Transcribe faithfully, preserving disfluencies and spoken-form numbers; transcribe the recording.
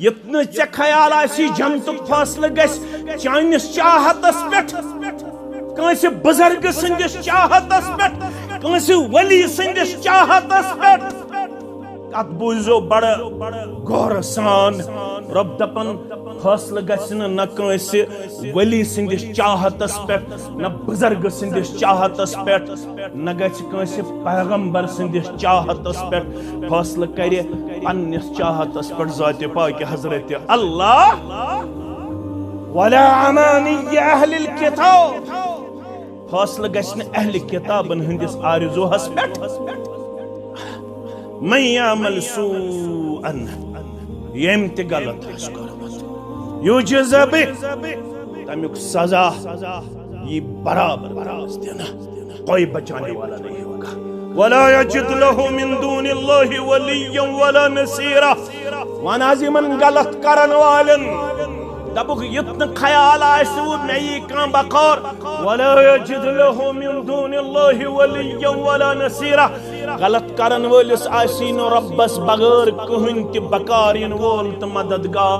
یتھ نہٕ ژےٚ خیال آسی جنتُک فٲصلہٕ گژھِ چٲنِس چاہتس پٮ۪ٹھ، کٲنٛسہِ بُزرگہٕ سٕنٛدِس چاہتس پٮ۪ٹھ، کٲنٛسہِ ولی سٕنٛدِس چاہتس پٮ۪ٹھ۔ اتھ بوٗزِو بڑٕ غورٕ سان۔ رۄب دپان، فٲصلہٕ گژھِ نہٕ نہ کٲنٛسہِ ولی سٕنٛدِس چاہتس پٮ۪ٹھ، نہ بُزرگہٕ سٕنٛدِس چاہتس پٮ۪ٹھ، نہ گژھِ کٲنٛسہِ پیغمبر سٕنٛدِس چاہتس پٮ۪ٹھ۔ فٲصلہٕ کرِ پننِس چاہتس پٮ۪ٹھ ذاتِ پاک حضرت اللہ۔ ولا امانی اہل الکتاب، فٲصلہٕ گژھِ نہٕ اہل کتابن ہٕنٛدِس آرزوہس پٮ۪ٹھ۔ من یعمل سوءا، ییٚمۍ تہِ غلط آسہِ کوٚرمُت، یجز بہ، تمیُک سزا یی برابر دِنہٕ، کوئی بچانے والا نہیں ہوگا۔ ولا یجد لہ من دون اللہ ولیا ولا نصیرا۔ وَن حظ یِمن غلط کرن والٮ۪ن، دپُکھ، یُتھ نہٕ خیال آسہِ وُ مےٚ یی کانٛہہ بکار۔ ولا یجد لہ من دون اللہ ولیا ولا نصیرا۔ غلط کرن وٲلِس آسی نہٕ رۄبس بغٲر کٕہٕنۍ تہِ بکار یِنہٕ وول تہٕ مددگار۔